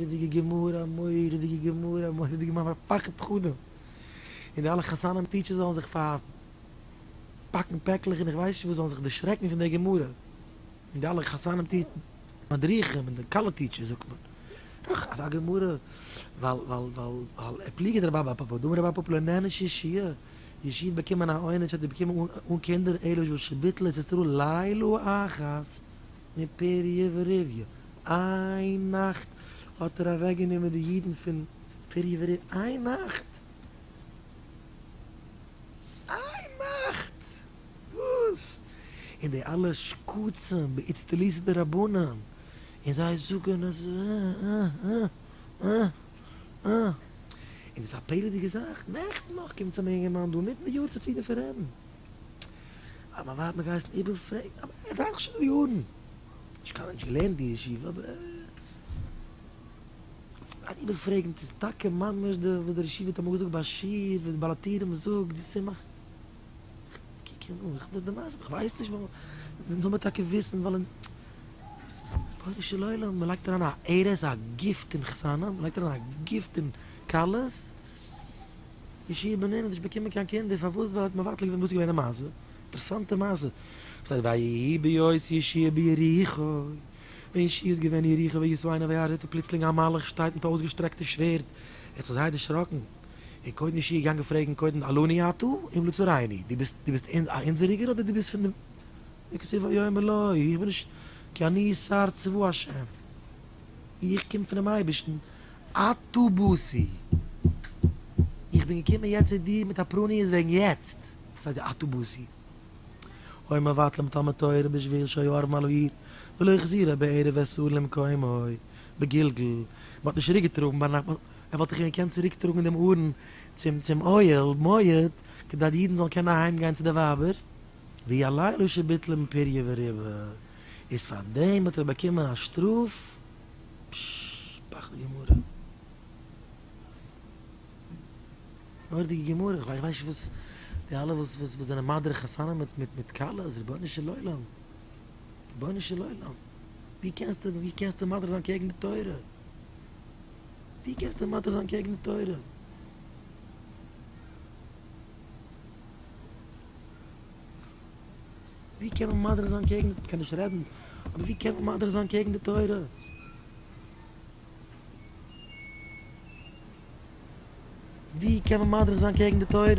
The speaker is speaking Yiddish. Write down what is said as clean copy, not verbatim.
מורא'דיגע גמרא, א מורא'דיגע גמרא, א מורא'דיגע גמרא, פחד פחדים. און די אלע חתנים teachers זאלן זיך פארפאקן פעקלעך און איך ווייס נישט וואס, זאלן זיך דערשרעקן פון די גמרא. און די אלע חתנים טיטשערס, מדריכים און די כלה teachers זאגט מען. נאך אזא גמרא, ווייל ווייל ווייל ווייל פליגא דרבי אבא פפא, דאמר רבי אבא פפא לא נענש יהושע, יהושע האט באקומען א עונש האט ער באקומען אן קינדער אלא בשביל שביטל את ישראל לילה אחת. מפריה ורביה, איין נאכט האט ער אוועק גענומען די אידן פון פריה ורביה, איין נאכט! איין נאכט! וואס? און די אלע שקצים באיצטלית דרבנן, און זיי זאגן אז אה אה אה אה אה, און דאס איז א פלא'דיגע זאך, נעכטן נאך קומט צו מיר א אינגערמאן דא אינמיטן די יארצייט סעודה פון רעבן, אז מיין ווייב האט מיר געהייסן איבערפרעגן, אבער ער דרייט זיך שוין דא יארן, נישט קיין נישט געלערנט אין ישיבה, אבער ער גייט איבערפרעגן צו ס'איז טאקע ממש די וואס דער ישיבה האט אמאל געזאגט ביי שיעור, וואס די בעל הטורים זאגט, די סמך, איך קוק אים אן, איך וואס די מעשה, איך ווייס נישט, זאל מען טאקע וויסן, ווייל אין רבונו של עולם, מען לייגט אריין א ארס, א גיפט אין חתנים, מען לייגט אריין א גיפט אין כלות, יהושע בן נון האט נישט באקומען קיין קינדער, פארוואס? ווייל ער האט מבטל געווען, וואס איז געווען די מעשה? אינטערעסאנטע מעשה, שטייט ויהי בהיות יהושע ביריחו, ווען יהושע איז געווען אין יריחו וישא עיניו וירא זעט ער פלוצלינג א מלאך שטייט מיט א אויסגעשטרעקטע שווערד, ער האט זיך זייער דערשראקן, און קודם יהושע געגאנגען פרעגן קודם הלנו אתה אם לצרינו, דו ביסט דו ביסט א אונזעריגער אדער דו ביסט פון די, וכתיב ויאמר לו, איך בין נישט, כי אני שר צבא השם, איך קום פונעם אייבערשטן, עתה באתי, איך בין געקומען יעצט צו דיר מיט א פורעניות וועגן יעצט, וואס הייסט די עתה באתי? היו מבטלים תלמוד תורה בשביל שהיו אורבים על העיר ולא החזירו בערב את הארון למקומו בגלגל, מען האט נישט צוריק געטראגן ביינאכט, ער וואלט דאך געקענט צוריק טראגן דעם ארון צום צום אוהל מועד כדי די אידן זאלן קענען אהיים גיין צו די ווייבער, והוא הלילה שביטלם פריה ורביה, איז פאר דעם האט ער באקומען א שטראף. פששש, פחד'יגע גמרא. מורא'דיגע גמרא, איך ווייס נישט וואס די אלע וואס וואס וואס זענען מדריך חתנים מיט מיט מיט כלות, רבונו של עולם, רבונו של עולם, ווי קענסטו ווי קענסטו מדריך זיין קעגן די תורה? ווי קענסטו מדריך זיין קעגן די תורה? ווי קען מען מדריך זיין קעגן, כ'קען נישט רעדן, אבער ווי קען מען מדריך זיין קעגן די תורה? ווי קען מען מדריך זיין קעגן די תורה?